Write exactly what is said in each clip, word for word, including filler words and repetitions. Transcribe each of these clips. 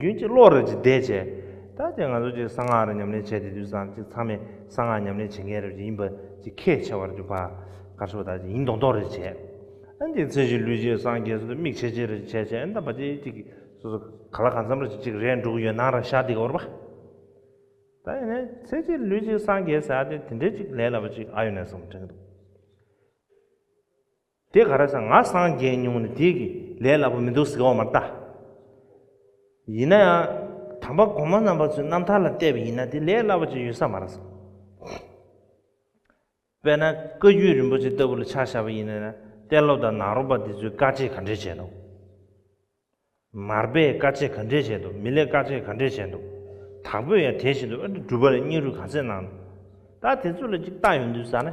རྒྱུན་གཅིག་ཀློག་རེ་གཅིག་བསྡད་བྱས། ད་དེ་ང་ཚོ་གཅིག་གསང་སྔགས་རེ་ཉམས་ལེན་བྱས་དེ་དུས་སང་གཅིག་ཚང་མས་གསང་སྔགས་ཉམས་ལེན་བྱེད་མཁན་རེ་ཡིན་པ་གཅིག་ཁས་འཆེ་བར་གྱུར་པ། ག་རེ་ཟེར་ད་ཡིན་མདོག་མདོག་རེ་བྱས། ཨ་ནི་ཚེ་གཅིག་ལུས་གཅིག་སངས་རྒྱས་སུ་མིག་ཆེ་ཆེ་རེ་བྱས་བྱས། ཨ་ནི་ད་བ་ཅིག་གཅིག་སོ་སོ་ག་ལ་གང་འཚམ་རེ་གཅིག་རེད་འགྲོ་གི་ཡོད་ན་ར་ཤ་དེ་ག་བར་པ། ད་ཡིན་ནའི་ཚེ་གཅིག་ལུས་གཅིག་སངས་རྒྱས་ཟེར་ཡ་དེ་དེ་འདྲའི་གཅིག་ལས་སླ་པོ་གཅིག་ཨ་ཡོད་ནས་བསམ་དྲན་གི་འདུག་དེ་ག་རེ་ཟེར། ང་སངས་རྒྱས་མྱོང་ནས་དེ་གི་ལས་སླ་པོ་མི་འདུག་ཟེར་གི་ཡོད་མ་རེད་ད། ཡིན་ན་ཡང་དམ་པ་གོང་མ་རྣམ་པ་ཚོའི་རྣམ་ཐར་ལ་བལྟས་པ་ཡིན་ན་དེ་ལས་སླ་པོ་ཅིག་ཡོད་ས་མ་རེད་ཟེར། དཔེར་ན་བཀའ་བརྒྱུད་རིན་པོ་ཆེ་ལྟ་བུ་ལ་ཆ་བཞག་པ་ཡིན་ན། གཏན་སློབ་དང་ནཱ་རོ་པ་འདི་ཚོས་དཀའ་སྤྱད་ག་འདྲས་བྱས་འདུག་མར་པས་དཀའ་སྤྱད་ག་འདྲས་བྱས་འདུག་མི་ལས་དཀའ་སྤྱད་ག་འདྲས་བྱས་འདུག་དྭགས་པོས་ཡང་དེ་བཞིན་དུ་ཨ་ནི་སྒྲུབ་པ་ལ་སྙིང་རུས་ག་ཚད་གནང་འདུག་ད་དེ་ཚོ་ལ་ཅིག་ལྟ་ཡོང་དུས་ཙ་ན།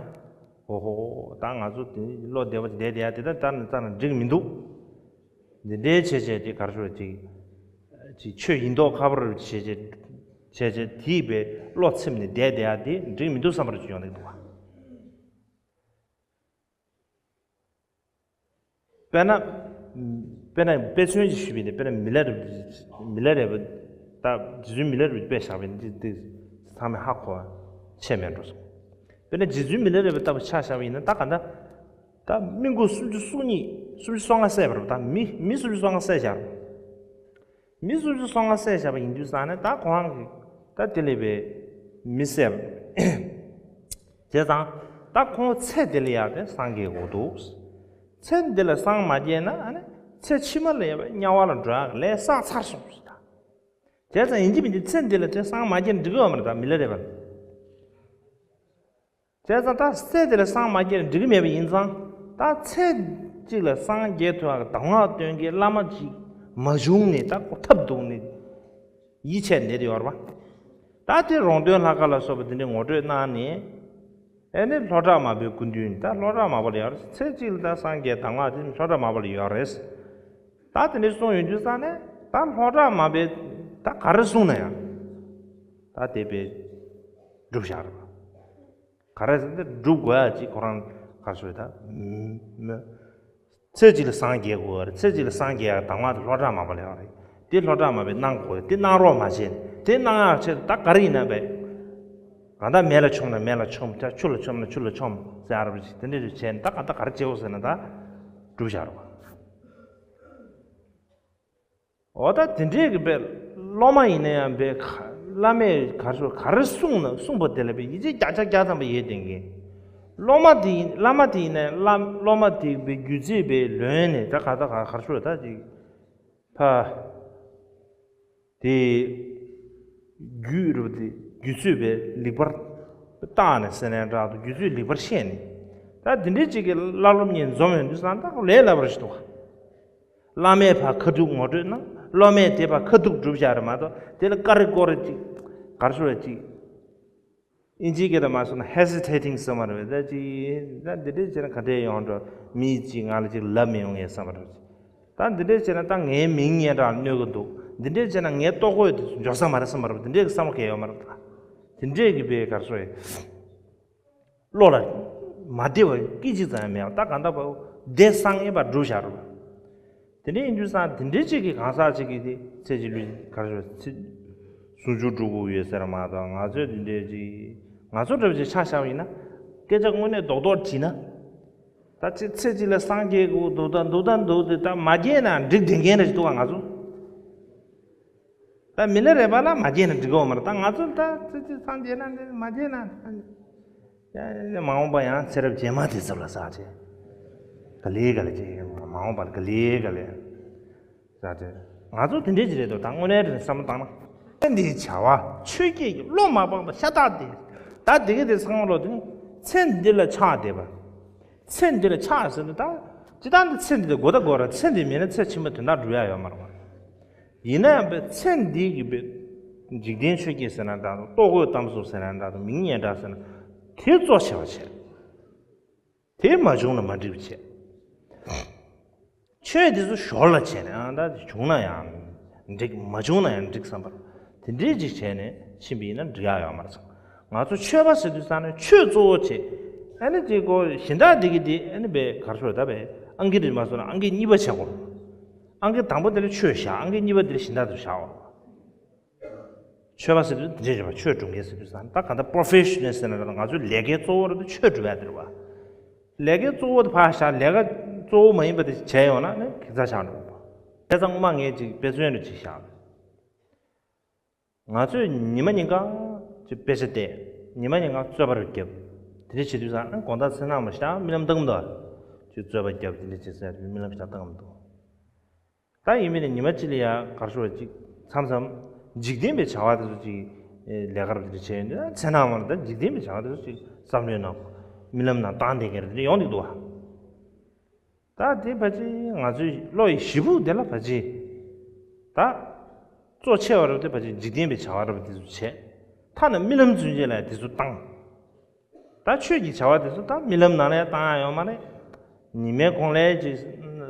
ཨོ་ཧོ། ད་ང་ཚོ་དེ་བློ་བདེ་བ་བསྡད་བསྡད་ཡ་དེ་ད་ལྟ་ནས་ཙ་ན་འགྲིག་མི་འདུག་འདི་འདྲའི་བྱས་བྱས་དེ་ག་རེ་ཟེར་ཅིག་ཅིག་ཆོས་ཡིན་མདོག་ཁ་པོ་རེ་བྱས་བྱས། བྱས་བྱས་དེའི་བའི་བློ་ཚིམ་ནས་བསྡད་བསྡད་ཡ་དེ་འགྲིག་མི་འདུག་བསམ་པ་རེ་ཅིག་ཡོང་གི་འདུག་བ། དཔེར་ན། དཔེར་ན་དཔེ་མཚོན་ཅིག་ཞུས་པ་ཡིན་ན། དཔེར་ན་མི་ལ་རས་པ། མི་ལ་རས་པ། ད་རྗེ་བཙུན་མི་ལ་རས་པའི་དཔེ་བཞག་པ་ཡིན་ན་འདི་འདི་ཚང་མས་ཧ་གོ་བ་ཆད་མེད་འགྲོ་སོང་། དཔེར་ན་རྗེ་བཙུན་མི་ལ་རས་པ་ལྟ་བུ་ཆ་བཞག་པ་ཡིན་ན། ད་ག་འདྲ། ད་མི་མགོ་སུམ་ཅུ་སོ་གཉིས་སུམ་ཅུ་སོ་ལྔ་བསད་པ་རེད། ད་མི་མི་སུམ་ཅུ་སོ་ལྔ་བསད་བཞག་རེད། མི་སུམ་ཅུ་སོ་ལྔ་བསད་བཞག་པ་ཡིན་དུས་ཙང་ནས་ད་ཁོ་རང་གིས་ད་དེ་ལས་པའི་མི་བསད་པ། བྱས་ཙང་ད་ཁོང་ཚེ་འདི་ལ་ཡང་དེ་སངས་རྒྱས་དགོས་འདུག་ཚེ་འདི་ལ་སངས་མ་རྒྱས་ན་ཨ་ནི་ཚེ་ཕྱི་མ་ལ་ཡང་དམྱལ་བ་ལ་འགྲོ་ཡག་ལས་བསགས་ཚར་སོང་ཟེར། ད་བྱས་ཙང་ཡིན་གཅིག་མིན་གཅིག་ཚེ་འདི་ལ་དེ་སངས་མ་རྒྱས་ན་འགྲིག་གི་ཡོད་མ་རེད། ད་མི་ལ་རས་པ་ལ། བྱས་ཙང་ད་ཚེ་འདི་ལ་སངས་མ་རྒྱས་ན་འགྲིག་གི་མེད་པ་ཡིན་ཙང་། ད་ཚེ་གཅིག་ལ་སངས་རྒྱས་ཐུབ་ཡག་གི་གདམས་ངག་སྟོན་མཁན་བླ་མ་ཅིག་མ་བྱུང་ནས། ད་ཁོ་ཐབས་རྡུགས་ནས་ཡིད་ཆེས་འདི་ཡོད་རེད་པ། ད་དེ་རོང་སྟོན་ལྷ་ཁང་ལ་སོགས་པ་འདི་འདྲའི་ངོ་སྤྲོད་གནང་ནས། ཨེ་ནི་ལྷོ་བྲག་མ་པའི་སྐུ་མདུན། ད་ལྷོ་བྲག་མ་པ་ལ་ཡོད་རེད། ཚེ་གཅིག་ལ་ད་སངས་རྒྱས་གདམས་ངག་དེ་ལྷོ་བྲག་མ་པ་ལ་ཡོད་རེད། ད་དེ་འདྲ་གསུངས་ཡོང་དུས་ཙང་ནས་ད་ལྷོ་བྲག་མ་པས་ད་ག་རེ་གསུངས་ན་ཡང་ད་དེ་དཔེ་སྒྲུབ་བཞག་རེད། ག་རེ་ཟེར་ན་སྒྲུབ་དགོས་ཡ་ཅིག་ཁོ་རང་ག་རེ་ཟེར་ད། མི། ཚེ་གཅིག་ལ་སངས་རྒྱས་དགོས་པ་རེད། ཚེ་གཅིག་ལ་སངས་རྒྱས་ཡ་གདམས་ངག་དེ་ལྷོ་བྲག་མ་པ་ལ་ཡོད་རེད། དེ་ལྷོ་བྲག་མ་པས་གནང་དགོས། དེ་གནང་རོགས་མ་བྱས་ནས། དེ་གནང་ཡག་ཆེད་ད་ག་རེ་ཡིན་ན་བས། གང་ལྟར་མེ་ལ་མཆོངས་ན་མེ་ལ་མཆོངས། ཆུ་ལ་མཆོངས་ན་ཆུ་ལ་མཆོངས་ཟེར་ཡ་རེད་པ། དེ་འདྲ་རེ་བྱས་ནས་ད་གང་ལྟར་ག་རེ་བྱེད་དགོས་ཟེར་ན་ད་སྒྲུབ་བཞག་རེད་པ། འོ་ད་དེ་འདྲས་ཀྱི་བས་སློབ་མ་ཡིན་ན་ཡང་བས་ཁ་བླ་མས་ག་རེ་ག་རེ་གསུངས་ན་གསུངས་པ་དེ་ལ་བས་ཡིད་ཆེས་བརྒྱ་ཆ་བརྒྱ་ཐམ་པ་ཡོད་བསྡད་མཁན། སློབ་མ་དེ་ཡིན། བླ་མ་དེ་ཡིན་ན་བླ་སློབ་མ་དེ་བས་རྒྱུད་ཚོད་བས་ལོན་ནས་ད་ག་ད་ག་ག་རེ་ད་ཅིག་ཕ། དེ་རྒྱུད་རུ་དེ་རྒྱུད་ཚོད་བས་ལེགས་པར་བརྟགས་ནས་ཟེར་ནས་འདྲ་དུ་རྒྱུད་ཚོད་ལེགས་པར་ཤེས་ནས། ད་དེ་འདྲས་ཅིག་གི་བླ་སློབ་གཉིས་འཛོམས་ཡོང་དུས་ཙང་ད་ལས་སླ་པོ་ཞིག་འདུག་ག་བླ་མས་ཕར་ཁ་ཐུག་ངོ་སྤྲོད་གནང་། སློབ་མས་དེ་ཕར་ཁ་ཐུག་སྒྲུབ་བཞག་རེད་མ་གཏོགས། དེ་ལ་ཀ་རེ་ཀོ་རེ་ཅིག་ག་རེ་ཞུ་བ་ཅིག་ཨིན་ཇིའི་སྐད་དུ་མ་སོང་ན་ཧེ་སི་ཊེ་ཊིང་བསམ་པ་རེད་པས། ད་ཅིག་ད་འདི་འདྲས་བྱས་ན་ག་འདྲས་ཡོང་འགྲོ། མི་གཅིག་ང་ལ་ཅིག་ལབ་མི་ཡོང་ངས་བསམ་པ་རེད། ད་འདི་འདྲས་བྱས་ན་ད་ངའི་མིང་སྙན་གྲགས་གནོད་ཀྱི་འདུག་འདི་འདྲས་བྱས་ན་ངའི་ལྟོ་གོས་དེ་འཇོག་ས་མ་རེད་བསམ་པ་རེད་པས། འདི་འདྲས་ཀྱི་བསམ་བློ་གང་ཡང་ཡོད་མ་རེད། ད་དེ་འདྲས་ཀྱི་བས་ག་རེ་ཞུ་ཡ། བློ་ལ་མ་བདེ་བ་སྐད་ཅིག་ཙམ་ཡང་མེད་པ། ད་གང་ལྟར་བ་བདེ་སང་ངེ་བ་སྒྲུབ་བཞག་རུང་། དེ་འདྲ་ཡིན་དུས་ཙང་དེ་འདྲའི་ཅིག་གི་གང་ཟག་ཅིག་གིས་དེ་ཚེ་གཅིག་ལུས་ག་རེ་ཞུ་ཚེ་ཟུང་འཇུག་སྒྲུབ་དགོས་ཡོད་ཟེར་མ་གཏོགས། ང་ཚོས་དེ་འདྲའི་ཅིག་ང་ཚོ་འདྲ་བ་ཅིག་ཆ་བཞག་པ་ཡིན་ན། སྐད་ཆ་དངོས་གནས་རྡོག་རྡོག་དྲིས་ན། ད་ཅིག་ཚེ་གཅིག་ལ་སངས་རྒྱས་དགོས་འདུག་ད་འདུག་ད་འདུག་དེ་ད་མ་རྒྱས་ན་འགྲིག་བསྡད་མཁན་རེ་ཞིག་འདུག་ག་ང་ཚོ། ད་མི་ལ་རས་པ་ལ་མ་རྒྱས་ན་འགྲིག་གི་ཡོད་མ་རེད། ད་ང་ཚོ་ད་ཙི་ཙི་སངས་རྒྱས་ན་འདི་མ་རྒྱས་ན། ཡ་ཡ་མ་འོངས་པ་ཡང་ཚེ་རབས་རྗེས་མ་དེ་ཚོ་ལ་ཟག་བྱས། ག་ལེ་ག་ལེ་བྱས། མ་འོངས་པ་ལ་ག་ལེ་ག་ལེ་ཟག་བྱས། ང་ཚོ་དེ་འདྲས་ཅིག་རེད་འདུག་ད་དངོས་གནས་རེད་བསམ་བློ་བཏང་ན། ཚེ་འདིའི་བྱ་བ་ཆོས་བརྒྱད་ཀྱི་བློ་མ་སྤངས་པ་ཤ་སྟག་དེ། ད་དེ་ག་དེ་བསམ་བློ་དེ་ནི་ཚེ་འདི་ལ་ཆགས་བསྡད་པ། ཚེ་འདི་ལ་ཆགས་ཟེར་ན་ད། ཅི་ལྟར་འདི་ཚེ་འདི་ལ་དགོས་ད་དགོས་ར། ཚེ་འདི་མེད་ན་ཚེ་ཕྱི་མ་དོན་དག་འགྲུབ་ཡ་ཡོད་མ་རེད་པ། ཡིན་ན་ཡང་པའི་ཚེ་འདི་གི་པའི་འཇིག་རྟེན་ཆོས་བརྒྱད་ཟེར་ན་འདྲ་དང་། ལྟོ་གོས་གཏམ་གསུམ་ཟེར་ན་འདྲ་དང་། མིང་སྙན་གྲགས་ཟེར་ན་དེ་གཙོ་ཆེ་བ་བྱས། དེ་མ་བྱུང་ན་མ་འགྲིག་པ་བྱས། ཆོས་དེ་ཚོ་ཞོར་ལ་བྱས་ནས་ཨང་ད་བྱུང་ན་ཡང་འགྲིག་མ་བྱུང་ན་ཡང་འགྲིག་བསམ་པར་དེ་འདྲའི་ཅིག་བྱས་ནས་ཕྱིན་པ་ཡིན་ན་འགྲིག་ཡ་ཡོད་མ་རེད་བསམ། ང་ཚོ་ཆོས་པ་ཟེར་དུས་ཙང་ནས་ཆོས་གཙོ་བོ་བྱས། ཨ་ནི་དེ་ཀོ་གཞན་དག་དེ་གི་དེ་ཨ་ནི་བས་ག་རེ་ཞུ་ད་བས་ཨང་ཀི་རེད་མ་སོང་ན་ཨང་ཀི་གཉིས་པ་བྱེད་དགོས། ཨང་ཀི་དང་པོ་དེ་ལ་ཆོས་བཞག་ཨང་ཀི་གཉིས་པ་དེ་ལ་གཞན་དག་དེ་བཞག་ཆོས་པ་ཟེར་དུས་འདི་འདྲས་རེད་པ། ཆོས་སྒྲུབ་མཁན་ཟེར་དུས་ཙང་ད་ག་ད་པོ་རོ་ཕེ་ཤ་ནལ་ཟེར་ན་ར་ང་ཚོའི་ལས་ཀའི་གཙོ་བོ་ར་དུ་ཆོས་སྒྲུབ་ཡ་དེ་རེད་པ། ལས་ཀའི་གཙོ་བོ་དེ་ཕར་བཞག་ལས་ཀ་གཙོ་བོ་མ་ཡིན་པ་དེ་བྱས་ཡོང་ན་ནི་གེ་ཚ་ཆགས་འགྲོ་བ། བྱས་ཙང་སྔོན་མ་ངས་ཅིག་དཔེ་མཚོན་རུ་ཅིག་བཞག་ང་ཚོས་ཉི་མ་ཉིན་གང་ཅིག་དཔེ་ཆ་བལྟས། ཉི་མ་ཉིན་གང་རྩོད་པ་རུ་བརྒྱབ། དེ་འདྲས་བྱེད་དུས་ཙང་ཨ་དགོང་དག་མཚན་ནག་མ་ཤར་རྨི་ལམ་ལྟ་གི་མི་འདུག་ཅིག་རྩོད་པ་བརྒྱབ་དེ་འདྲས་བྱེད་ཟེར་རྨི་ལམ་ཤར་ལྟ་གི་མི་འདུག་ད་ཡིན་མིན་ནས་ཉི་མ་གཅིག་ལ་ཡ་གར་ཤོར་བ་ཅིག་མཚམས་མཚམས་འཇིག་རྟེན་པའི་བྱ་བ་དེ་ཚོ་ཅིག་ལས་ཀ་རུ་དེ་འདྲས་བྱས་ཡོང་དུས་མཚན་ནག་མ་ལ་ད་འཇིག་རྟེན་པའི་བྱ་བ་དེ་ཚོ་ཅིག་བསམ་བློའི་ནང་རྨི་ལམ་ནང་བཏང་བསྡད་མཁན་རེ་དེ་འདྲས་ཡོང་གི་འདུག་བ། ད་དེ་ཕལ་ཆེར་ང་ཚོའི་བློ་ཡི་གཞི་ཕུགས་དེ་ལ་ཕལ་ཆེར་ད་གཙོ་ཆེ་བ་རབ་དེ་ཕལ་ཆེར་འཇིག་རྟེན་པའི་བྱ་བ་རབ་དེ་ཚོ་བྱས། ཐ་ན་རྨི་ལམ་ཚུན་ཆད་ལ་དེ་ཚོ་བཏང་། ད་ཆོས་ཀྱི་བྱ་བ་དེ་ཚོ་ད་རྨི་ལམ་ནང་ལ་ཡང་བཏང་ཡ་ཡོད་མ་རེད། ཉི་མའི་གུང་ལ་ཅིག་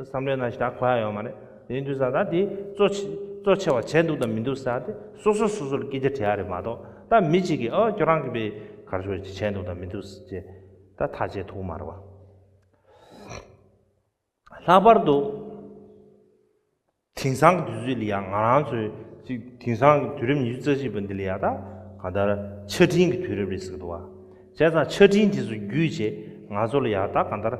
བསམ་བློའི་ནང་ཞིག་ད་གོ་ཡ་ཡོད་མ་རེད། དེ་ཡིན་དུས་ཙང་ད་དེ་གཙོ་ཆེ་གཙོ་ཆེ་བ་བྱས་འདུག་དང་མི་འདུག་ཟེར་དེ་སོ་སོ་སོ་སོ་ལ་སྐད་ཆ་དྲི་ཡ་རེད་མ་གཏོགས། ད་མི་གཅིག་གིས་ཨོ་ཁྱོད་རང་གིས་པའི་གར་ཤོར་ཅིག་བྱས་འདུག་དང་མི་འདུག་ཟེར་ད་ཐག་བཅད་ཐུབ་མ་རེད་བ། ལྷག་པར་དུ་དེང་སང་གི་དུས་ཚོད་ལ་ཡང་ང་རང་ཚོའི་ཅིག་དེང་སང་གི་དུས་རབས་ཉི་ཤུ་རྩ་གཅིག་པ་འདི་ལ་ཡང་ད་གང་ལྟར་ཆ་འཕྲིན་གྱི་དུས་རབས་རེད་ཟེར་གི་འདུག་བ། བྱས་ཙང་ཆ་འཕྲིན་དེ་ཚོ་བརྒྱུད་བྱས་ང་ཚོ་ལ་ཡང་ད་གང་ལྟར་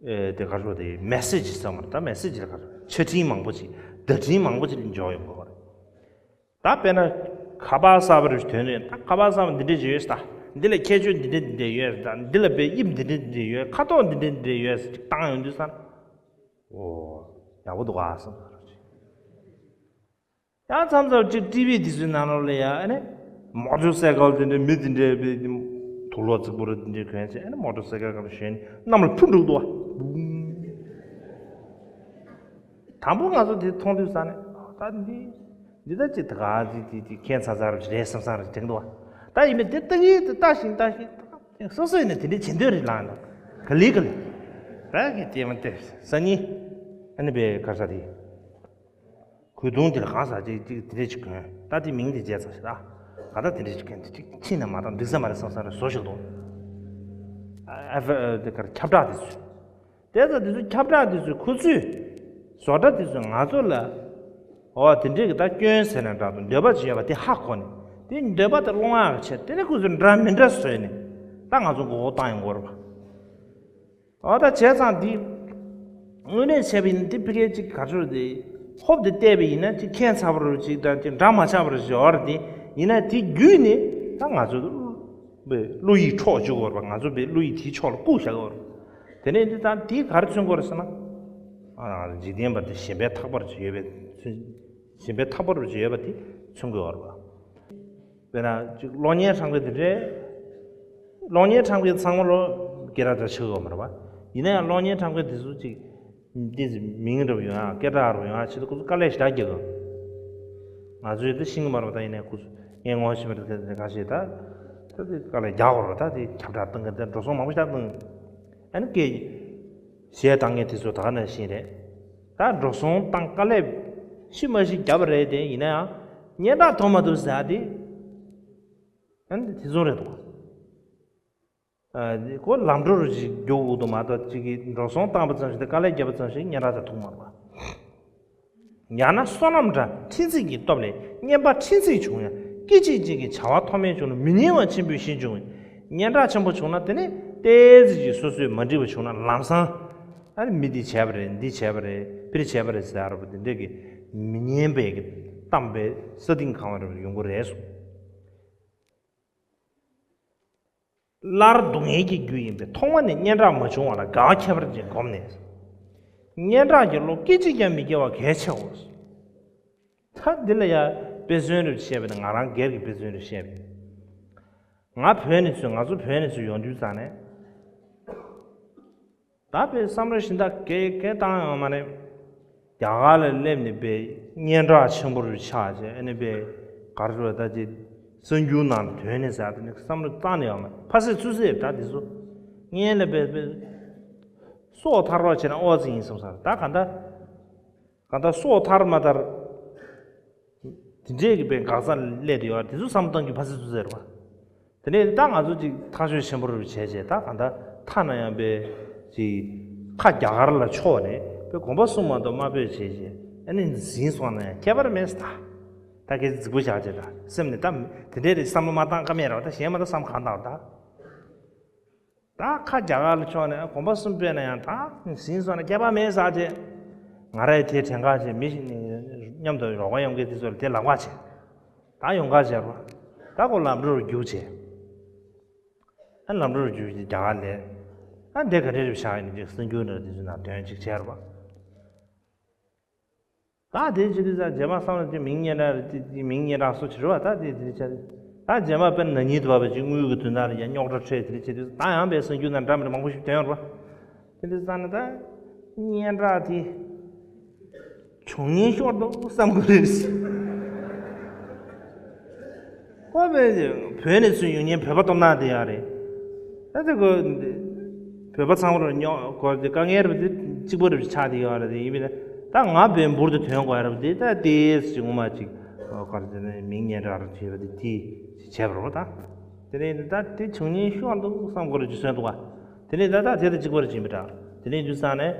ཨེ་དེ་ག་རེ་ཟེར་དེ་མེ་སེ་ཇི་ཟེར་བ་རེད། ད་མེ་སེ་ཇི་ལ་ག་རེ་ཆ་འཕྲིན་མང་པོ་ཅིག་བརྡ་འཕྲིན་མང་པོ་ཅིག་འབྱོར་ཡོང་གི་ཡོད་རེད། ད་དཔེར་ན་ཁ་པར་གསར་པ་རེ་ཞིག་ཐོན་ནས། ད་ཁ་པར་གསར་པ་འདི་འདྲས་ཅིག་ཡོད་ས། འདི་ལ་ཁྱད་ཆོས་འདི་འདྲས་འདི་འདྲས་ཡོད་ས། འདི་ལ་དཔེ་དབྱིབས་འདི་འདྲས་འདི་འདྲས་ཡོད། ཁ་དོག་འདི་འདྲས་འདི་འདྲས་ཡོད་ས་ཅིག་བཏང་ཡོང་དུས་ཙང་། ཨོ། ཡག་པོ་འདུག་ག་བསམ། ཡང་མཚམས་མཚམས་ཅིག་ཊི་ཝི་དེ་ཚོའི་ནང་ལོགས་ལ་ཡང་ཨ་ནི་མོ་ཊར་སའི་ཀལ་དེ་འདྲས་མི་དེ་འདྲས་དཔེ་དུག་ལོག་རྫིག་པོ་རེ་དེ་འདྲས་གྱོན་བྱས། ཨ་ནི་མོ་ཊར་སའི་ཀལ་སྒང་ལ་ཞོན་ནས་གནམ་ལ་འཕུར་འགྲོ་གི་འདུག་བ། དང་པོ་ང་ཚོ་དེ་མཐོང་དུས་ཙང་ནས་ད་འདི་འདི་ད་ཅི་ད་ག་ཅི་ཅི་ཅི་ཁྱད་མཚར་མཚར་རེད་བསམ་བསམ་རེ་དྲན་འདུག་བ། ད་ཡིན་མིན་དེ་ལྟ་གི་དེ་ལྟ་ཞིང་ལྟ་ཞིང་སོ་སོ་ཡིན་ན་དེ་འདྲའི་བྱེད་འདོད་རེད་ལངས་ན། ག་ལེ་ག་ལེ། ད་གི་དེ་མ་དེ་སང་ཉིན་ཨ་ནི་པའི་ག་ས་དེ་གོས་ཐུང་དེ་ལ་གང་ཟག་ཅིག་ཅིག་དེ་འདྲས་ཅིག་གྱོན། ད་དེ་མིང་དེ་བརྗེད་ཚར་ཞིག་ད་ག་ད་དེ་འདྲས་ཅིག་གྱོན་དེ་ཅིག་ཕྱིན་ན་མ་གཏོགས་འགྲིག་ས་མ་རེད་བསམ་བསམ་རེ་བཟོ་ཞིག་འདུག་ཨ་ཨ་དེ་གར་ཁྱབ་བསྒྲགས་དེ་ཚོས། དེ་ཚོ་དེ་ཚོ་ཁྱབ་བསྒྲགས་དེ་ཚོས་ཁོ་ཚོས་བཟོ་གྲྭ་དེ་ཚོས་ང་ཚོ་ལ་འོ་དེ་འདྲས་ཀྱི་ད་སྐྱོན་ཟེར་ན་འདྲ་འདུག་འདོད་པ་ཅིག་ཡོད་པ་དེ་ཧ་གོ་ནས། དེ་འདོད་པ་དེ་སློང་ཡག་གི་ཆེད་དེ་ནས་ཁོ་ཚོས་འདྲ་མི་འདྲ་བཟོས་ནས་ད་ང་ཚོ་མགོ་སྐོར་བཏང་ཡོང་གི་ཡོད་རེད་པ། འོ་ད་བྱས་ཙང་འདི་དངོས་གནས་བྱས་པ་ཡིན་ན་འདི་ཕ་གིའི་ཅིག་ག་ཚོད་དེ་ཧོབ་དེ་བལྟས་པ་ཡིན་ན་ཅིག་ཁྱད་མཚར་པོ་རུ་ཅིག་དང་ཅིག་འདྲ་མ་ཆགས་པ་རུ་ཅིག་ཡོད་རེད། དེ་ཡིན་ན་དེ་བརྒྱུད་ནས་ད་ང་ཚོ་བློ་ཡིད་འཕྲོག་བཅུག་གི་ཡོད་རེད་པ། ང་ཚོ་བའི་བློ་ཡིད་དེའི་ཕྱོགས་ལ་བཀུག་བཞག་གི་ཡོད་རེད། དེ་ནས་འདི་ད་འདི་ག་རེ་མཚོན་གྱི་ཡོད་རེད་ཟེར་ན། ཨ་འཇིག་རྟེན་པ་འདི་ཞེན་པའི་ཐག་པ་རུ་ཅིག་ཡོད་པའི་ཚུལ། ཞེན་པའི་ཐག་པ་རུ་ཅིག་ཡོད་པ་དེ་མཚོན་གྱི་ཡོད་རེད་པ། དཔེར་ན་ཅིག་གློག་བརྙན་ཁྲ་མཁན་དེ་འདྲས། གློག་བརྙན་ཁྲ་མཁན་ཚང་མ་ལོ་སྐད་གྲགས་འདྲ་ཆགས་ཡོད་མ་རེད་པ། ཡིན་ན་ཡང་གློག་བརྙན་ཁྲ་མཁན་དེ་ཚོ་ཅིག་ཏོག་ཙམ་མིང་འདྲ་པོ་ཡོང་ཡག་སྐད་གྲགས་འདྲ་པོ་ཡོང་ཡག་ཆེད་དུ་ཁོ་ཚོ་དཀའ་ལས་ཞེ་དྲག་རྒྱག་གི། ང་ཚོས་དེ་ཤེས་ཀྱི་མ་རེད་པ། ད་ཡིན་ནའི་ཁོ་ཚོ་ངས་ངོ་ཤེས་པ་དེ་ཁ་ཤས་ད་ད་དེ་དཀའ་ལས་རྒྱག་དགོས་རེད་པ། ད་དེ་ཁྱབ་བསྒྲགས་གཏོང་མཁན་དེ་འགྲོ་སོང་མང་པོ་ཞིག་བཏང་། ཨ་ནི་སྐད་གཞས་བཏང་མཁན་དེ་ཚོ་ད་ག་ནང་བཞིན་རེད། ད་འགྲོ་སོང་བཏང་དཀའ་ལས་ཤི་མ་ཤི་བརྒྱབ་པ་རེད། དེ་ཡིན་ན་ཡང་སྙན་གྲགས་ཐོབ་མ་ཐུབ་ཟེར་ཡག་དེ། ཨ་ནི་དེ་ཚོ་རེད་འདུག་ཨ་ཁོ་ལམ་འགྲོ་རུ་ཅིག་རྒྱུག་དགོས་འདུག་མ་གཏོགས་ཅིག་གིས་འགྲོ་སོང་བཏང་པ་ཙམ་ཞིག་དང་དཀའ་ལས་བརྒྱབ་པ་ཙམ་ཞིག་སྙན་གྲགས་ད་ཐུབ་མ་རེད་པ། ཡང་ན་བསོད་ནམས་འདྲ་འཕྲིན་ཚིག་གི་སྟོབས་ལས་བསྙེན་པ་འཕྲིན་ཚིག་བྱུང་ཡང་། སྐད་ཅིག་གཅིག་གིས་བྱ་བ་མཐོ་དམན་བྱུང་ན། མི་ཉན་པ་ཆེན་པོའི་གཞི་འབྱུང་བས། སྙན་གྲགས་ཆེན་པོ་བྱུང་ན་དེ་ནས་ཏོག་ཙམ་ཅིག་སོ་སོས་མ་འགྲིག་པ་བྱུང་ན་ལམ་སང་ཨ་ནི་མི་འདིས་བྱས་པ་རེད། འདིས་བྱས་པ་རེད། ཕར་བྱས་པ་རེད་ཟེར་ཡག་རེད་པ། དེ་འདྲས་ཀྱི་མི་སྙན་པའི་གི་གཏམ་དཔེ་ས་སྟེང་གང་བ་རེད་པ་ཡོང་གི་རེད་གསུངས། སླར་སྡུག་བསྔལ་གྱི་རྒྱུ་ཡིན་པས། ཐོག་མ་ནས་སྙན་གྲགས་མ་བྱུང་བ་ལ་དགའ་བ་ཁྱད་པར་ཅན་བསྒོམས་ནས། སྙན་གྲགས་ཀྱི་བློ་སྐད་ཅིག་ཀྱང་མི་སྐྱེ་བ་གལ་ཆེའོ། ད་འདི་ལ་ཡང་དཔེ་མཚོན་རེ་བཤད་པ་ཡིན་ན། ང་རང་སྒེར་གྱི་དཔེ་མཚོན་རེ་བཤད་པ་ཡིན་ན། ང་བོད་ནས་ཚུར། ང་ཚོ་བོད་ནས་ཚུར་ཡོང་དུས་ཙང་ནས། ད་དཔེ་བསམ་བློ་གཞན་དག་གས་གས་བཏང་ཡོད་མ་རེད། རྒྱ་གར་ལ་སླེབས་ནས་དཔེ་སྙན་གྲགས་ཆེན་པོ་རུ་ཆགས་བྱས། ཨ་ནི་དཔེ་ག་རེ་ཟེར་བ། ད་ཅིག་གསར་འགྱུར་ནང་ལ་ཐོན་ནས་ཟེར་ཡག་དེ་ནི་བསམ་བློ་བཏང་ནས་ཡོད་མ་རེད། ཕ་སེ་ཚུ་སེ་ད་དེ་ཚོ་སྔོན་ལ་དཔེ་དཔེ་སྲོག་ཐར་རོགས་བྱས་ན་ཨོ་ཙི་ཡིན་བསམ་ས་རེད། ད་ག་འདྲ་ག་འདྲ་སྲོག་ཐར་མ་ཐར། དེ་འདྲས་ཀྱི་དཔེ་འགག་རྩ་སླེབས་བསྡད་ཡོད། དེ་ཚོ་བསམ་བློ་གཏོང་རྒྱུ་ཕ་སེ་ཚུ་སེ་རེད་པ། དེ་ནས་ད་ང་ཚོ་ཅིག་ཐག་གཅོད་ཆེན་པོ་རུ་བྱས་བྱས། ད་ག་འདྲ་ཐ་ན་ཡང་དཔེ་ཅིག་ཁ་རྒྱ་གར་ལ་ཕྱོགས་ནས་དཔེ་དགོངས་པ་གསུངས་མ་གཏོགས་དམའ་འབེབས་བྱས་བྱས། ཨ་ནི་ཟིན་སོང་ན་ཡང་ཁྱད་པར་མེད་ས། ད་ ད་གལ་སྲིད་རྫིག་པོ་བཞག་བྱས་ད་སེམས་ནས་ད་དེ་འདྲའི་རེད་བསམ་བློ་མ་བཏང་ཀ་མེད་རེད་བ། ད་གཞན་མ་གཏོགས་བསམ་གང་བཏང་བ་ད། ད་ཁ་རྒྱ་གར་ལ་ཕྱོགས་ནས་གོམ་པ་གསུམ་སྤོས་ན་ཡང་ད་ཟིན་སོང་ན་སྐྱེ་བ་མེད་ཟེར་བྱས། ང་རས་དེ་དྲན་ག་བྱས། མི་ཞིག་མཉམ་དུ་རོགས་པ་ཡོང་མཁན་དེ་ཚོ་ལ་དེ་ལབ་ག་བྱས། ད་ཡོང་ག་བྱས་རོ། ད་ཁོ་ལམ་འགྲོ་རུ་རྒྱུགས་བྱས། ཨ་ལམ་འགྲོ་རུ་རྒྱུགས་བྱས་རྒྱ་གར་ལ། ཨ་འདི་ག་འདྲ་རེད་བཞག་ཡིན་ཅིག་གསར་འགྱུར་འདྲ་དེ་ཚོ་ནང་དོན་ཅིག་བྱས་རོ། ད་དེ་ཅི་དེ་ཚ་རྗེས་མ་བསམ་བློ་ཅིག་མིང་སྙན་གྲགས་རེད་དེ་མིང་སྙན་གྲགས་སུ་བྱེད་རོ། ད་དེ་དེ་ཆ་ད་རྗེས་མ་དཔེར་ན་ཉིད་བབས་པ་ཅིག་དངུལ་གྱི་དོན་དག་ལ་ཡང་རྙོག་དྲ་འཕྲད་དེ་ཆེ་དུས་ད་ཡང་པའི་གསར་འགྱུར་ནང་འདྲ་མི་འདྲ་མང་པོ་ཞིག་ཐོན་ཡོད་རོ། དེ་འདྲ་ཙང་ནས་ད་སྙན་གྲགས་དེ་བྱུང་ཉེན་ཤོར་འདུག་བསམ་གི་རེད། ཁོ་བོད་ནས་ཚུར་ཡོང་ཉེན་བོད་པ་སྟོབས་ན་དེ་ཡང་རེད། ད་དེ་ཁོ་བོད་པ་ཚང་མ་རུ་ཉོ་གོ་དེ་དཀའ་ངལ་རུ་དེ་གཅིག་པ་རུ་ཆགས་དེ་ཡོད་རེད། དེ་ཡིན་པས་ན་ད་ང་བོད་འབུར་དུ་ཐོན་དགོས་རེད་དེ། ད་དེ་ཅིག་ངོ་མ་ཅིག་ག་རེ་ཟེར་ན་མིང་སྙན་གྲགས་རུ་བྱས་པ་དེ་དེ་ཅིག་བྱས་པ་རེད་པ། ད་དེ་ནས་ད་དེ་བྱུང་ཉེན་ཤོར་འདུག་བསམ་གི་རེད་ཅིག་གསོན་འདུག་བ། དེ་ནས་ད་ད་དེ་དང་གཅིག་པ་རུ་ཕྱིན་པ་འདྲ། དེ་ནས་དུས་ཙང་ནས།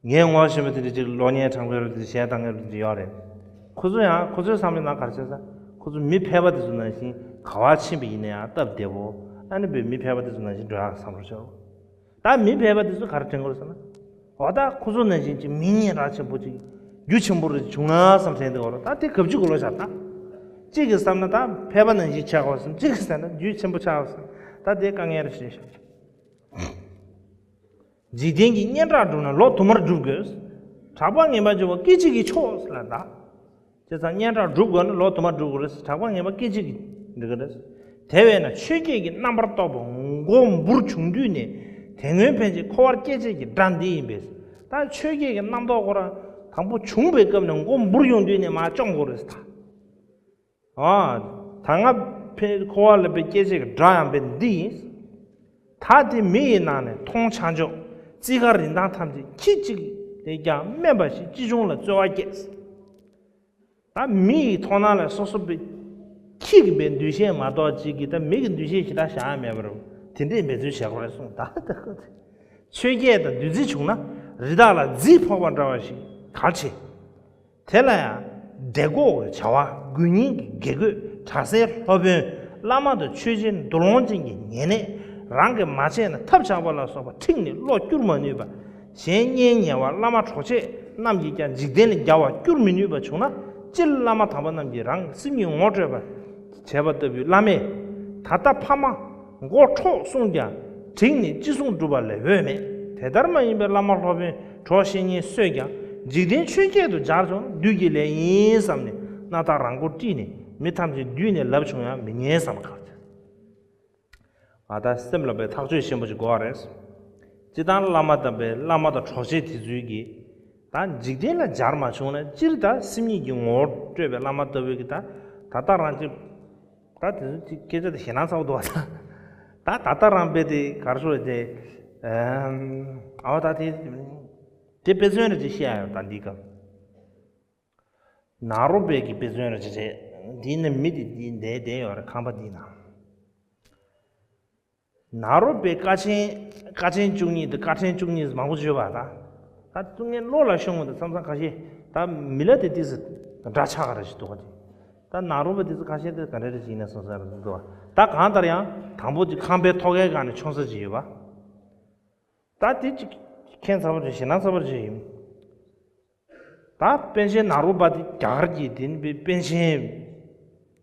ངས་ངོ་ཤེས་པ་དེ་འདྲ་ཅིག་གློག་བརྙན་དྲངས་པའི་རུ་དེ་གཞས་བཏང་མཁན་རུ་དེ་ཡོད་རེད། ཁོ་ཚོ་ཡང་ཁོ་ཚོའི་བསམ་བློའི་ནང་ག་རེ་བྱས་ས། ཁོ་ཚོ་མི་ཕལ་པ་དེ་ཚོ་ནང་བཞིན་ག་བ་ཕྱིན་པ་ཡིན་ན་ཡང་སྟབས་བདེ་བོ། ཨ་ནི་བོད་མི་ཕལ་པ་དེ་ཚོ་ནང་བཞིན་འགྲོ་ཡག་བསམ་བློ་བྱས། ད་མི་ཕལ་པ་དེ་ཚོ་ག་རེ་དྲན་གི་རེད་ཟེར་ན། འོ་ད་ཁོ་ཚོ་ནང་བཞིན་གྱི་མིང་སྙན་གྲགས་ཆེན་པོ་ཅིག་རྒྱུ་ཆེན་པོ་རེ་བྱུང་ན་བསམ་དྲན་འདུག་རོ། ད་དེ་གབ་ཅིག་གོ་ལོ་བྱ་ད། གཅིག་གིས་བསམ་ན་ད་ཕལ་པ་ནང་བཞིན་ཆགས་དགོས་བསམ། གཅིག་གིས་བསམ་ན་རྒྱུ་ཆེན་པོ་ཆགས་དགོས་བསམ། ད་དེ་དཀའ་ངལ་རེ་ཞིག་རེད་ཤག་འཇིག་རྟེན་གྱི་སྙན་གྲགས་བསྒྲུབ་ན་ལོ་དུ་མར་བསྒྲུབ་དགོས། གྲགས་པ་ངན་པ་འབྱུང་བ་སྐད་ཅིག་གིས་ཆོག་ལབ་ད། བྱས་ཙང་སྙན་གྲགས་སྒྲུབ་དགོས་ན་ལོ་དུ་མར་བསྒྲུབ་དགོས་རེད། གྲགས་པ་ངན་པ་སྐད་ཅིག་གིས་འགྲིག་གི་རེད། དེ་བས་ན་ཆོས་བརྒྱད་ཀྱི་རྣམ་པར་རྟོག་པ་མགོ་འབུར་བྱུང་དུས་ནས་དེ་སྔོན་ཕན་ཆད་འཁོར་བར་སྐྱེ་བྱེད་ཀྱི་དགྲ་འདི་ཡིན་པས། ད་ཆོས་བརྒྱད་ཀྱི་རྣམ་རྟོག་ཁོ་རང་དང་པོ་བྱུང་བའི་སྐབས་ནས་མགོ་འབུར་ཡོང་དུས་ནས་མར་བཅོམ་དགོས་རེད་ད། ཨ། ད་སྔ་ཕན་འཁོར་བ་ལ་དཔེ་སྐྱེ་བྱེད་ཀྱི་དགྲ་ཡང་དཔེ་འདི་ཡིན། ད་དེ་མི་ཡི་ནང་ནས་མཐོང་བྱང་ཕྱོགས་རྩིས་ཁ་རིན་ཐང་ཐམས་ཅད་ཁྱི་གཅིག་ལས་ཀྱང་དམན་པ་ཞིག་ཅི་བྱུང་ལ་རྩོལ་བ་སྐྱེས། ད་མི་ཡི་མཐོང་སྣང་ལ་སོ་སོ་དཔེ་ཁྱི་གི་དཔེ་འདུ་ཤེས་མ་གཏོགས་གཅིག་གིས་ད་མི་གི་འདུ་ཤེས་ཞེ་དྲག་བཞག་ཡ་མེད་པ་རེད། དེ་འདྲས་འབད་བརྩོན་བྱེད་དགོས་རེད་གསུངས། ད་ད་ཁོ་ཚོས་ཆོས་བརྒྱད་དང་བདུད་རྩི་བྱུང་ན་རི་དྭགས་ལ་རྫི་ཕོག་པ་འདྲ་བ་ཞིག་གལ་ཆེ། དེ་ལ་ཡང་འདྲེ་འགོག་གི་བྱ་བ། དགོན་རྙིང་གི་དགེ་བསྐོས། གྲྭ་སའི་སློབ་དཔོན། བླ་མ་དང་ཆོས་བྱེད་འདུལ་སློང་ཅན་གྱི་ཉེ་གནས། རང་གིས་མ་བྱས་ན་ཐབས་ཆག་པ་ལ་སོགས་པ་ཁྲིད་ནས་བློ་བསྒྱུར་མ་ནུས་པ། གཞན་གཉེན་ཉེ་བ་བླ་མ་གྲོགས་མཆེད་རྣམས་ཀྱིས་ཀྱང་འཇིག་རྟེན་ལ་རྒྱལ་བར་བསྒྱུར་མི་ནུས་པ་བྱུང་ན། སྤྱིར་བླ་མ་དམ་པ་རྣམས་ཀྱིས་རང་གི་སེམས་ཉིད་ངོ་སྤྲོད་པ་བྱས་པ་ལྟ་བུའི་བླ་མས་ད་ལྟ་ཕ་མ་མགོ་འཕྲོག་གསུངས་ཀྱང་། དྲིང་ནས་ཅི་གསུང་སྒྲུབ་པ་ལས་འོས་མེད། དེ་ལྟར་མ་ཡིན་པའི་བླ་མ་སློབ་དཔོན་གྲོགས་བཤེས་གཉེན་སུས་ཀྱང་། འཇིག་རྟེན་ཆོས་བརྒྱད་དུ་སྦྱར་བྱུང་ན། བདུད་ཀྱི་ལས་ཡིན་བསམ་ནས། སྣ་ཐག་རང་མགོ་དཀྲིས་ནས། མི་ཐམས་ཅད་བསྡུས་ནས་ལབ་བྱུང་ཡང་མི་ཉན་བསམ་ག་ང་ད་སེམས་ལ་དཔེ་ཐག་གཅོད་ཆེན་པོ་ཞིག་དགོས་པ་རེད། སྤྱིར་བཏང་བླ་མ་དམ་པའི་བླ་མ་དང་གྲོགས་མཆེད་དེ་ཚོའི་གིས་ད་འཇིག་རྟེན་ལ་སྦྱར་མ་བྱུང་ན། སྤྱིར་ད་སེམས་ཉིད་ཀྱི་ངོ་བོར་སྤྲོས་པའི་བླ་མ་ལྟ་བུའི་གིས་ད་ད་ལྟ་རང་གཅིག་ད་དེ་ཚོ་གཅིག་སྐད་ཆ་དེ་ཞེད་སྣང་ཚ་པོ་འདུག་བ། ད་ད་ལྟ་རང་དཔེ་དེ་ག་རེ་ཟེར་དེ། ཨ་འོ་ད་དེ་དེ་དཔེ་མཚོན་རེ་ཅིག་བཤད་ཡ་ཡོད་ད་འདིའི་སྐབས། ནཱ་རོ་པའི་གི་དཔེ་མཚོན་རེ་ཅིག་རེད། འདི་ནི་མི་དེ་འདི་འདས་བསྡད་ཡོད་རེད། ཁང་པ་འདི་ན། ནཱ་རོ་པའི་དཀའ་ཆེན་དཀའ་ཆེན་བཅུ་གཉིས་དེ་དཀའ་ཆེན་བཅུ་གཉིས་མང་པོ་བརྗོད་པ་ད། ད་ངས་བློ་ལ་ཤོང་བ་དེ་མཚམས་མཚམས་ཁ་ཤས་ད་མི་ལ་དེ་ཏིས་འདྲ་ཆགས་ག་རེ་ཞིག་འདུག་ག་དེ། ད་ནཱ་རོ་པ་དེ་ཚོ་ཁ་ཤས་དེ་ག་འདྲ་རེ་ཞིག་ཡིན་ན་སོང་ས་རེ་འདུག་ད་གང་ལྟར་ཡང་དང་པོ་ཅིག་ཁང་པའི་ཐོག་ཁའི་སྒང་ནས་མཆོང་ས་ཅིག་ཡོད་པ། ད་དེ་ཅིག་ཁྱད་མཚར་པོ་ཅིག་ཞེད་སྣང་ཚ་པོ་ཅིག་ཡིན། ད་པཎ་ཆེན་ནཱ་རོ་པ་དེ་རྒྱ་གར་གྱི་དེ་ནི་པཎ་ཆེན།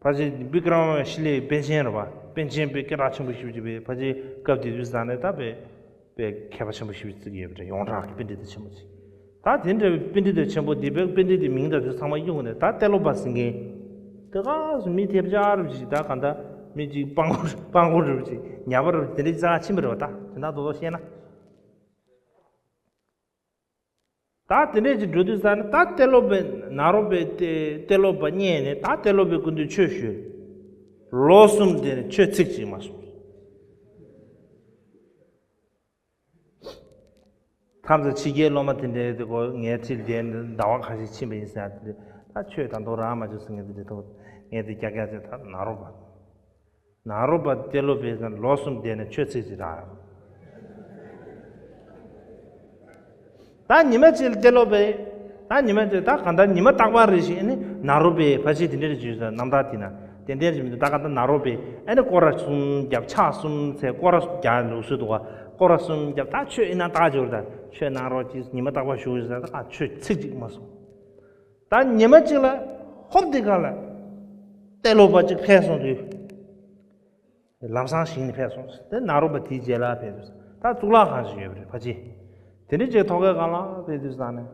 ཕལ་ཆེར་བི་ཀྲ་མ་ཤི་ལའི་པཎ་ཆེན་རེད་པ། པཎ་ཆེན་པའི་སྐད་གྲགས་ཆེན་པོ་ཞེ་པོ་ཅིག་པའི་ཕལ་ཆེར་སྐབས་དེ་དུས་ཙང་ནས་ད་པའི་པའི་མཁས་པ་ཆེན་པོ་ཞེ་པོ་ཅིག་ཡོད་པ་རེད། ཡོངས་གྲགས་ཀྱི་པཎྜི་ཏ་ཆེན་པོ་ཅིག་ད་དེ་འདྲ་བའི་པཎྜི་ཏ་ཆེན་པོ་དེ་པའི་པཎྜི་ཏའི་མིང་དང་དེ་ཚང་མ་གཡུགས་ནས་ད་ཏེ་ལོ་པ་ཟེར་མཁན་དེ་ག་སུ་མི་ཐེབས་ཆག་རུ་ཅིག་ད་ག་ད་མི་ཅིག་སྤང་གོ་སྤང་གོ་རུ་ཅིག་ཉ་པ་རུ་དེ་འདྲ་ཅིག་ཕྱིན་པ་རེད་པ། ད་དེ་འདྲ་རྡོག་རྡོག་བཤད་ན། ད་དེ་འདྲས་ཀྱི་འགྲོ་དུས་ཙང་ནས་ད་ཏེ་ལོ་པའི་ནཱ་རོ་པའི་ཏེ་ཏེ་ལོ་པ་རྙེད་ནས་ད་ཏེ་ལོ་པའི་སྐུ་མདུན་ཆོས་ཞུས། ལོ་གསུམ་དེ་ནས་ཆོས་ཚིག་གཅིག་མ་གསུངས། མཚམས་མཚམས་ཕྱི་རྒྱལ་སློབ་མ་དེ་འདྲས་དེ་ཀོ་ངའི་འཁྲིས་བསྡད་ནས་ཟླ་བ་ཁ་ཤས་ཕྱིན་པ་ཡིན་ཟེར་ཡ་དེ་འདྲས་ད་ཆོས་ད་དུང་རག་མ་བྱུང་ཟེར་མཁན་དེ་འདྲས་ཐོག་ངས་དེ་རྒྱག་རྒྱག་བྱས་ད་ནཱ་རོ་པ། ནཱ་རོ་པ་ཏེ་ལོ་པའི་ལོ་གསུམ་བསྡད་ནས་ཆོས་ཚིག་ཅིག་རག་ཡོང་། ད་ཉི་མ་གཅིག་ལ་ཏེ་ལོ་པས་ ད་ཉི་མ་དེ་ད་གང་ལྟར་ཉི་མ་རྟག་པར་རེ་ཞིག་ཨ་ནི་ནཱ་རོ་པའི་ཕ་ཆེ་དེ་འདྲ་རེ་བྱོས་ས་རྣམ་ཐར་དེ་ན་ཏན་ཏན་རེ་མི་འདུག་ད་གང་ལྟར་ནཱ་རོ་པའི་ཨ་ནི་སྐོར་ར་གསུམ་བརྒྱབ་ཕྱག་གསུམ་འཚལ་སྐོར་ར་རྒྱག་ལུགས་སྲོལ་འདུག་བ། སྐོར་ར་གསུམ་བརྒྱབ་ད་ཆོས་ཨེ་ན་ད་ཇོར་ད་ཆོས་གནང་རོགས་གྱིས་ཉི་མ་རྟག་པར་བཞུགས་ཡོད་ས་ད་ཆོས་ཚིག་གཅིག་མ་གསུངས། ད་ཉི་མ་གཅིག་ལ་ཧོབ་དེ་ག་ལ་ཏེ་ལོ་པ་གཅིག་ཕེབས་སོང་དུས། ལམ་སང་ཞིང་ནས་ཕེབས་སོང་། དེ་ནཱ་རོ་པ་དེའི་རྗེས་ལ་ཕེབས་དུས་ད་གཙུག་ལག་ཁང་ཞིག་ཡོད་པ་རེད་ཕ་ཆེ། དེ་འདྲའི་རྗེས་ཐོག་ཁའི་སྒང་ལ་ཕེབས་དུས་ཙང་ནས་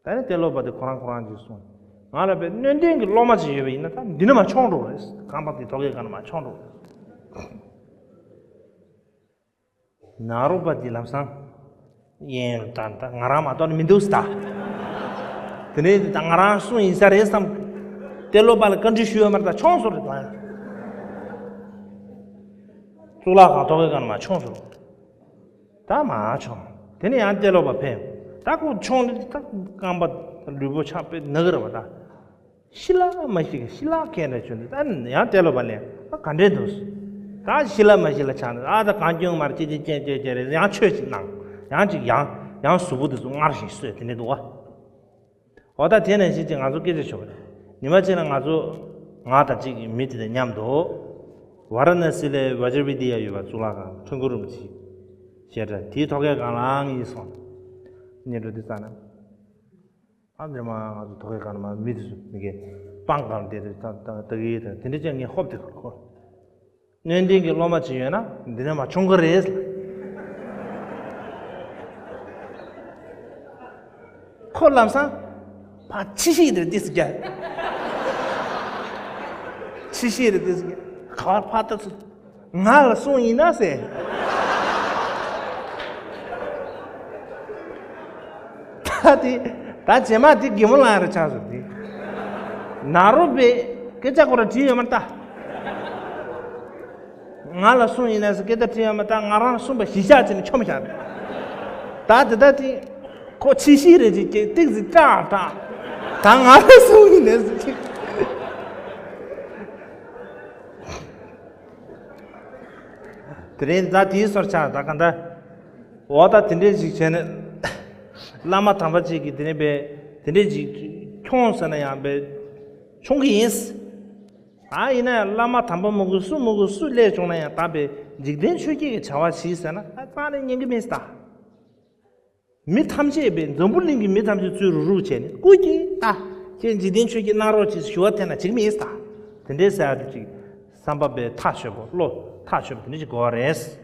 ད་ནི་ཏེ་ལོ་པ་དེ་ཁོ་རང་ཁོ་རང་གིས་གསུངས། ང་ལ་པའི་སྣོད་ལྡན་གྱི་སློབ་མ་ཅིག་ཡོད་པ་ཡིན་ན་ད་འདི་ནས་མར་མཆོང་འགྲོ་རེད། ཁང་པ་དེ་ཐོག་ཁའི་སྒང་ནས་མར་མཆོང་འགྲོ་རེད། ནཱ་རོ་པ་དེ་ལམ་སང་། ཡིན་ད་ད་ང་རང་མ་གཏོགས་ནི་མི་འདུག་ཟེར་ད། དེ་ནས་ད་ང་རང་གསུང་ཡིན་ས་རེད་བསམ། ཏེ་ལོ་པ་ལ་བཀའ་འདྲི་ཞུ་ཡོད་མ་རེད་ད་མཆོངས་སོང་རེད་ད། གཙུག་ལག་ཁང་ཐོག་ཁའི་སྒང་ནས་མར་མཆོངས་སོང་། ད་མར་མཆོངས། དེ་ནས་ཡང་ཏེ་ལོ་པ་ཕེབས། ད་ཁོ་མཆོངས་ནས་ད་རྐང་པ་ལུས་པོ་ཆག་པའི་ན་གི་རེད་བ་ད། ཤི་ལ་མ་ཤི་གི་ཤི་ལ་ཁེན་རེ་བྱུང་འདུག་ད་ཡང་ཏེ་ལོ་པ་ལན་ཨ་ག་འདྲེ་འདུག་ད་ཤི་ལ་མ་ཤི་ལ་ཆགས་འདུག་ཨ་ད་གང་སྐྱོན་མར་ཅི་ཅི་ཅན་ཅན་ཅན་རེ་ཡང་ཆོས་ཅིག་གནང་། ཡང་ཅིག་ཡང་ཡང་གཟུགས་པོ་དེ་ཚོ་སྔར་བཞིན་གསོས་དེ་ནས་འདུག་བ། འོ་ད་དེ་ནས་ཤི་ཅིག་ང་ཚོ་སྐད་ཆ་ཤོད་པ་རེད། ཉི་མ་གཅིག་ལ་ང་ཚོ་ང་དང་གཅིག་གི་མི་དེ་དང་མཉམ་དུ་ཝཱ་ར་ཎ་སི་ལ་བཛྲ་བི་དི་ཡ་ཡོད་པ་གཙུག་ལག་ཁང་ཁྲུང་ཁུ་རིན་པོ་ཆེ་ཞེས་གྲགས་དེའི་ཐོག་ཁའི་སྒང་ལ་ངེད་སོང་། ཉེ་འགྲོ་དེ་ཙ་ན། ཨ་འདྲ་མ་ང་ཚོ་ཐོག་ཁའི་སྒང་ལ་མ་མི་དེ་ཚོ་མི་གའི་སྤང་སྒང་དེ་དེ་ད་ད་ད་གི་ད་དེ་འདྲ་ཅན་ངས་ཧོབ་དེ་གོ། སྣོད་ལྡན་གྱི་སློབ་མ་ཅིག་ཡོད་ན་འདི་ནས་མར་མཆོང་གི་རེད། ཁོ་ལམ་སང་ཕ་ཕྱི་ཤིག་རེད་ཏིས་རྒྱ། ཕྱི་ཤིག་རེད་ཏིས་རྒྱ། ག་བར་ཕ་ད་ཚོ། ང་ལ་གསུངས་ཡིན་ན་ཟེར། ད་དེ་ད་རྗེས་མ་དེ་གད་མོ་ལངས་རེ་ཆགས་སོང་དེ། ནཱ་རོ་པས་སྐད་ཆ་ཁོ་ར་དྲིས་ཡོད་མ་ལྟ། ང་ལ་གསུངས་ཡིན་ན་ཟེར་སྐད་ཆ་དྲིས་ཡོད་མ་ལྟ་ང་རང་གསུངས་པ་གཞི་བཞག་བྱས་ནས་མཆོངས་བཞག་རེད། ད་དེ་ད་དེ་ཁོ་ཕྱི་ཤིག་རེད་ཅེས་ཏིག་ཙི་སྐྲག་སྐྲག་ད་ང་ལ་གསུངས་ཡིན་ན་ཟེར་ཅིག་དེ་རིང་ད་དེའི་སོར་ཆགས་ད་ག་འདྲ། འོ་ད་དེ་འདྲས་ཞིག་བྱས་ནས། བླ་མ་དམ་པ་ཅིག་གིས་དེ་ནས་པས་དེ་འདྲས་ཅིག་འཁྱོངས་ཟེར་ན་ཡང་པས་འཁྱོངས་ཀྱི་ཡིན། ད་ཡིན་ན་ཡང་བླ་མ་དམ་པ་མང་པོ་སུ་མང་པོ་སུ་སླེབས་བྱུང་ན་ཡང་ད་པས་འཇིག་རྟེན་ཆོས་བརྒྱད་ཀྱི་བྱ་བ་བྱིས་ཟེར་ན་ད་རྩ་ནས་ཉན་གྱི་མིན་ད། མི་ཐམས་ཅད་པས་འཛམ་བུ་གླིང་གི་མི་ཐམས་ཅད་ཚུར་རུག་རུག་བྱས་ནས་སྐུ་མཁྱེན་ད་ཁྱེད་འཇིག་རྟེན་ཆོས་བརྒྱད་གནང་རོགས་གྱིས་ཞུ་བ་དེ་ན་བྱེད་ཀྱི་མིན་ད། དེ་འདྲའི་ཟེར་ཡ་དེ་ཅིག་བསམ་པ་པས་ཐག་ཆོད་པོ་བློ་ཐག་ཆོད་པོ་དེ་འདྲ་ཅིག་དགོས་པ་རེད།